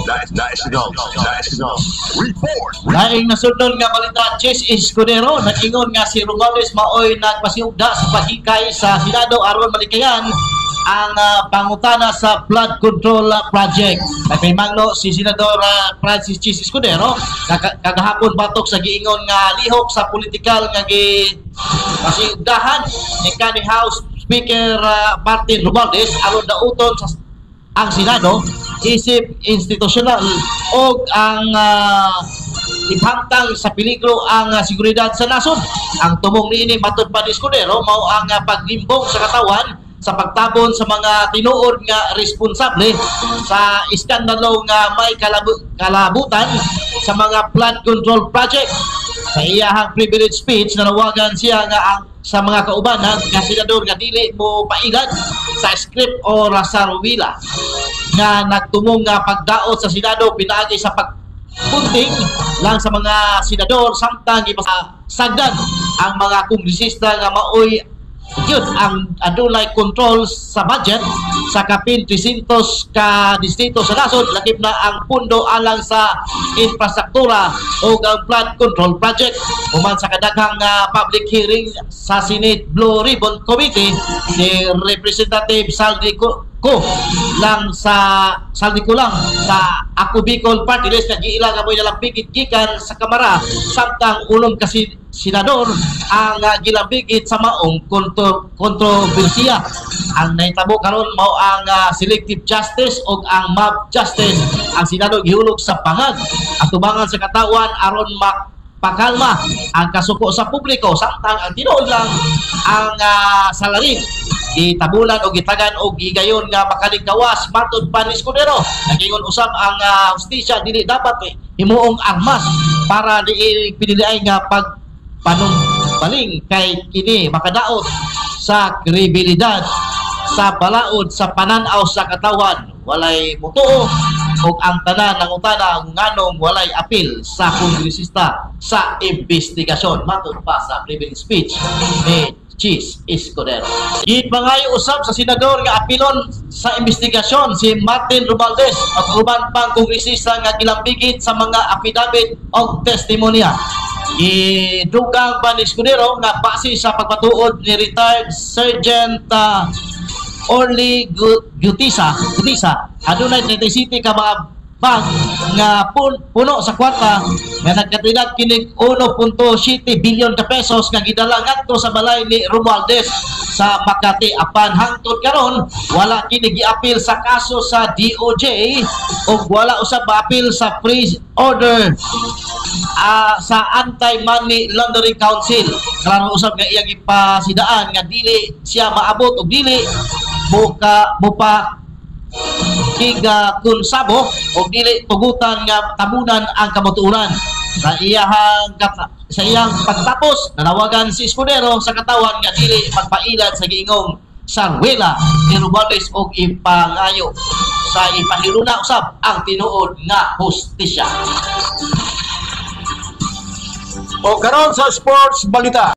National National Report. Laing nasudnon nga balita, Chiz Escudero nag-ingon nga si Romualdez maoy nagpasiugda sa paghikay sa Senado aron malikayan ang pangutana sa flood control project. Nagpahimangno si Senador Francis Chiz Escudero kagahapon batok sa giingon nga lihok sa politikal nga gi pasiugdahan ni kanhi House Speaker Martin Romualdez aron dauton sa ang Senado isip institusyonal o ang ihamtang sa peligro ang seguridad sa nasod. Ang tumong niini, matud pa ni Escudero, mao ang paglimbong sa katawan sa pagtabon sa mga tinuod nga responsable sa iskandalo nga may kalabutan sa mga flood control project. Sa iyahang privilege speech, nanawagan siya nga ang sa mga kaubanan nga senador nga dili mo pailad sa script o sarwela nga nagtumong nga pagdaot sa Senado pinaagi sa pagpunting lang sa mga senador samtang ipasagdan ang mga kongresista nga maoy yun ang adunay control sa budget sa kapin 300 ka distrito sa nasod, lakip na ang pundo alang sa infrastruktura o ang flood control project. Human sa kadaghang public hearing sa Senate Blue Ribbon Committee ni Representative Zaldy Co lang sa Zaldy Co lang sa Ako Bicol Party List nga giila nga mo'y nalambigit gikan sa Kamara, samtang unom ka senador ang gilambigit sa maong kontrobersiya. Ang nahitabo karon mao ang selective justice o ang mob justice. Ang Senado gihulog sa pangag atubangan sa katawan aron mapakalma ang kasuko sa publiko, samtang ang tinuod lang ang salarin gitabulan o gitagan og gigayon nga makalingkawas, matud pa ni Escudero. Nagingon usab ang hustisya dili dapat himuong armas para di piniliay nga pag panumbaling kay kini makadaot sa kredibilidad sa balaod sa pananaw sa katawan. Walay mutuo ug ang tanan nangutana nganong walay apil sa kongresista sa investigasyon, matud pa sa privilege speech ni Chiz Escudero. Gipangayo usab sa senador nga apilon sa investigasyon si Martin Romualdez ug uban pang kongresista nga gilambigit sa mga affidavit og testimonya. Gidugang pa ni Escudero nga base sa pagpatuod ni retired Sergeant Orly Gutisa, adunay 37 ka mga bag nga puno sa kwarta nga nagkatidad kining 1.7 billion ka pesos nga gidala ngadto sa balay ni Romualdez sa Makati, apan hangtod karon wala kini giapil sa kaso sa DOJ ug wala usab maapil sa freeze order sa Anti-Money Laundering Council. Klaro usab nga iyang ipasidaan nga dili siya maabot og dili buka bupa kiga kunsabo o dili tugutan nga tabunan ang kamatuoran. Sa iyang pagtapos, nanawagan si Escudero sa katawan nga dili magpailad sa giingong sarwela ni Romualdez og ipangayo sa ipahiluna usab ang tinuod nga hustisya. O karon sa sports balita.